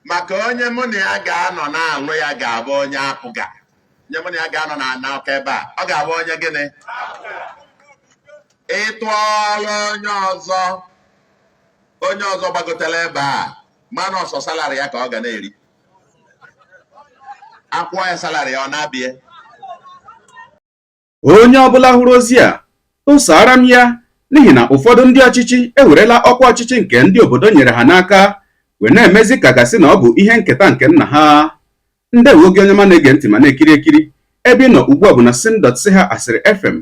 Maka onye mụ na ya ga-anọ na-alụ ya ga-abụ onye APGA. Onye mụ na ya ga-anọ na n'aka ebe a, ọ ga-abụ onye gịnị? Ịtụọla onye ọzọ, onye ọzọ gbagotela ebe a, mana ọsọ salary ya ka ọ ga na-eri. Akwụọ ya salary ya, ọ na-abịa. Onye ọbụla hụrụ ozi a, tụsara m ya, n'ihi na ụfọdụ ndị ọchịchị ewerela ọkwa ọchịchị nke ndị obodo nyere ha n'aka wee na-emezi ka gasị na ọ bụ ihe nketa nke nna ha. Ndewo gị, onye ọma na-ege ntị ma na-ekiri ekiri. Ebe ị nọ ugbu a bụ na sim.si ha asịrị FM.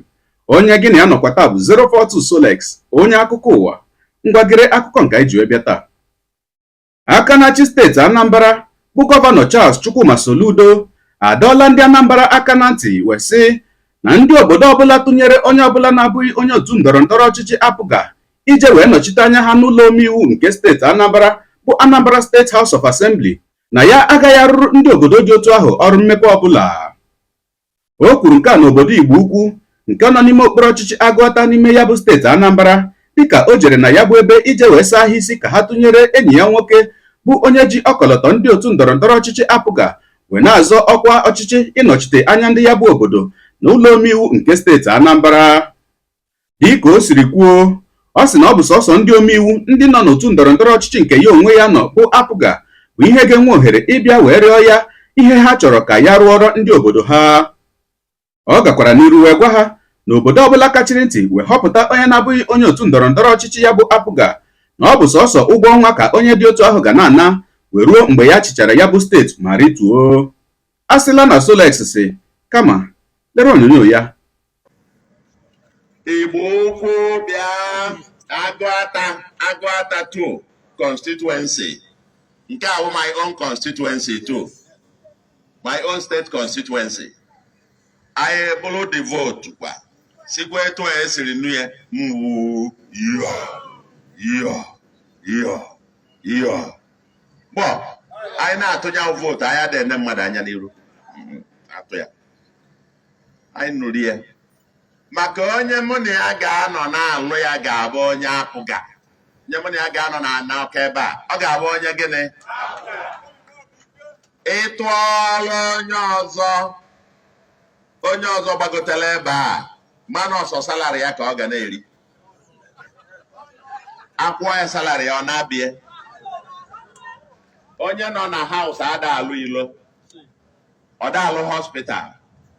Onye gị na ya nọkwa taa bụ 042 Solex, onye akụkọ ụwa. Ngwagere akụkọ nke anyị ji wee bịa taa. Aka na-achị steeti Anambra bụ Gọvanọ Charles Chukwuma Soludo adọọla ndị Anambra aka na ntị wee sị na ndị obodo ọbụla tụnyere onye ọbụla na-abụghị onye otu ndọrọ ndọrọ ọchịchị APGA ije wee nọchite anya ha n'ụlọ omeiwu nke steeti Anambra, bụ Anambra State House of Assembly, na ya agaghị arụrụ ndị obodo dị otu ahụ ọrụ mmepe ọbụla. O kwuru nke a n'obodo Igbo Ukwu nke nọ n'ime okpuru ọchịchị Agụata n'ime ya bụ steeti Anambra, dịka o jere na ya bụ ebe ije wee saa ahụ isi ka ha tụnyere enyi ya nwoke, bụ onye ji ọkọlọtọ ndị otu ndọrọ ndọrọ ọchịchị APGA wee na-azọ ọkwa ọchịchị ịnọchite anya ndị ya bụ obodo na ụlọ omeiwu nke steeti Anambra. Dịka o siri kwuo, ọ sị na ọ bụ sọsọ ndị omeiwu ndị nọ n'otu ndọrọ ndọrọ ọchịchị nke ya onwe ya nọ, bụ APGA, bụ ihe ga-enwe ohere ịbịa wee rịọ ya ihe ha chọrọ ka ya rụọrọ ndị obodo ha. Ọ gakwara n'iru wee gwa ha na obodo ọbụla kachiri ntị wee họpụta onye na-abụghị onye otu ndọrọ ndọrọ ọchịchị ya bụ APGA, na ọ bụ sọsọ ụgwọ ọnwa ka onye dị otu ahụ ga na-ana wee ruo mgbe ya chịchara ya bụ steeti ma rituo. A sịla na Solex si kama lere onyonyo ya. Igbo Ukwu, bịa Agụata, Agụata 2 constituency. Nke a bụ my own constituency too, my own state constituency. Anyị bụrụ the vote kwa sikwa etu a esiri nụ ya mwu yọ yọ yọ yọ gbọ. Anyị na-atụnye vote, anyị adịghị ene mmadụ anya n'iru. Atụ ya, anyị nụrụ ya. Maka onye mụ na ya ga-anọ na-alụ ya ga-abụ onye APGA. Onye mụ na ya ga-anọ na n'aka ebe a, ọ ga-abụ onye gịnị? Ịtụọla onye ọzọ, onye ọzọ gbagotela ebe a, mana ọsọ salary ya ka ọ ga na-eri. Akwụọ ya salary ya, ọ na-abịa. Onye nọ na House ada alụ ilo, ọ da alụ hospital,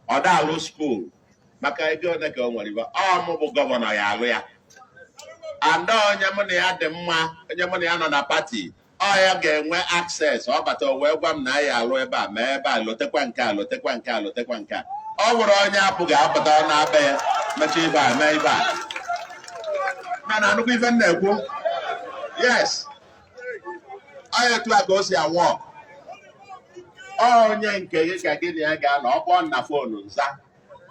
ọ da alụ school, maka ego ole ka o nwere ibe. Ọ mụ bụ gọvanọ ya alụ ya. And onye mụ na ya dị mma, onye mụ na ya nọ na party, ọ ya ga-enwe access. Ọ bata, o wee gwa m na ya alụ ebe a, mee ebe a, lotekwa nke a, lotekwa nke a, lotekwa nke a. Ọ bụrụ onye apụghị apụta, ọ na-abịa ya mechaa ibe a, mee ibe a. Mana anụkwa ife m na-ekwu? Yes, ọ ya etu a ka o si awọ. Onye nke gị ka gị na ya ga-anọ. Ọ kpọọ na phone, nza.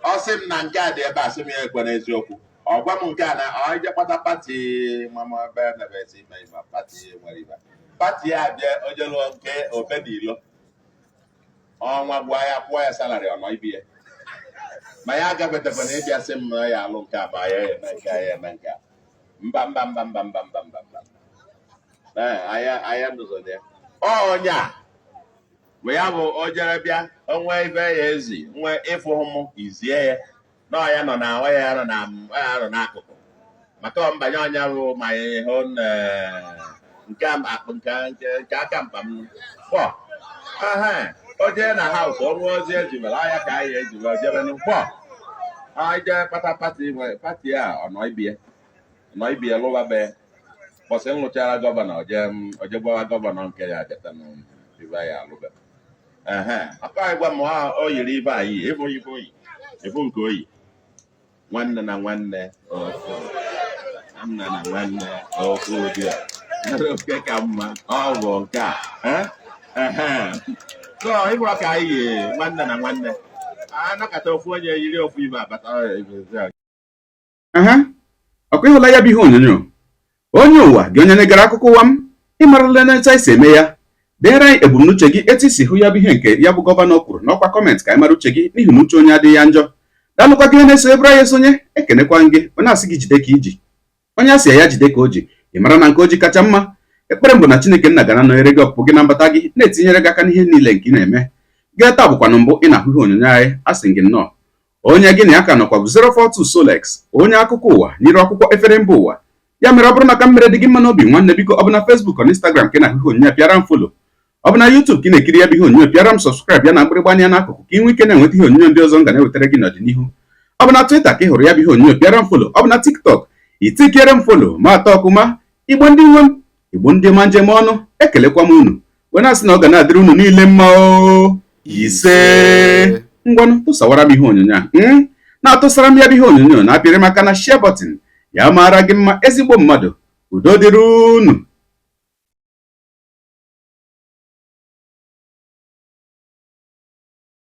Ọ sị m na nke a dị ebe a, sị m ya ekwe n'eziokwu. Ọ gwa m nke a na ọ ije kpata party mama ebe na-ebe ime ime party nwere ibe party ya bịa onye lụọ nke obenilo ọnwa gwa ya, kwụọ ya salary, ọ nọ ibi ya. Ma ya agafetekwa na ịbịa sị m na ya alụ nke a, ma ya eme nke a, ya eme nke a. Mba, mba, mba, mba, mba, mba, mba, mba. Ee, anya anya nụzọ ya. Ọ onye a bụ ya bụ o jere bịa onwe ife ya ezi nwe ịfụ m izie ya na ọ ya nọ na ọ ya nọ na ọ ya nọ n'akụkụ maka ọ mbanye ọnya bụ ma ihe nke akpụ nke aka mkpa m kpọ. Ehe, o jee na House, o nwee ozi ejibere ọya ka anyị ejibere jebe n'ụkpọ. Anyị jee kpata party nwe party a, ọ nọ ibie, nọ ibie lụba be bọsị. M lụchara gọvanọ, oje gwawa gọvanọ nke ya abịata ibe ya alụbe. Ehe, aka anyị gwa m o yiri ibe anyị ịfụ ife oyi ịfụ nke oyi nwanne na nwanne ofu nna na nwanne ofu ụdị a oke ka mma. Ọ bụ nke a. Ehe, so ịbụrụ ka anyị yi nwanne na nwanne anakọta ofu onye yiri ofu ibe abata. Aha, ọkwa ịhụla ya bụ ihe onyonyo. Onye ụwa gị, onye na-egara akụkọ ụwa m, ịmarala na etu anyị si eme ya. Deere anyị ebumnuche gị, etu isi hụ ya bụ ihe nke ya bụ gọvanọ kwuru n'ọkwa comment, ka anyị mara uche gị, n'ihi na uche onye adịghị ya njọ. Daalụkwa gị na-eso ebere anyị esonye. Ekenekwa gị, onye asị gị jide ka iji, onye asị ya jide ka o ji. Ị mara na nke o ji kacha mma. Ekpere m bụ na Chineke nna ga na-anọnyere gị ọpụpụ gị na mbata gị, na-etinyere gị aka n'ihe niile nke ị na-eme. Gị taa bụkwanụ mbụ ị na-ahụ ihe onyonyo anyị, asị gị nnọọ. Onye gị na ya ka nọkwa bụ 042 Solex, onye akụkọ ụwa n'iru akwụkwọ efere mba ụwa. Ya mere, ọ bụrụ na ka m mere dị gị mma n'obi, nwanne, biko, ọ bụ na Facebook na Instagram ka ị na-ahụ ihe onyonyo, pịara m follow. Ọ bụ na YouTube ka ị na-ekiri ya bụ ihe onyonyo, pịara m subscribe ya na mgbịrịgba anya n'akụkụ, ka ị nwee ike na-enweta ihe onyonyo ndị ọzọ m ga na-ewetara gị n'ọdịnihu. Ọ bụ na Twitter ka ị hụrụ ya bụ ihe onyonyo, pịara m follow. Ọ bụ na TikTok, itikere m follow ma atọ ọkụma. Igbo ndị nwe m, Igbo ndị ma njem ọnụ, ekelekwa m unu wee na-asị na ọ ga na-adịrị unu niile mma o. Ise. Ngwanụ, tụsawara m ihe onyonyo a, na-atụsara m ya bụ ihe onyonyo, na-apịrị maka na share button. Ya mara gị mma, ezigbo mmadụ. Udo dịrị unu.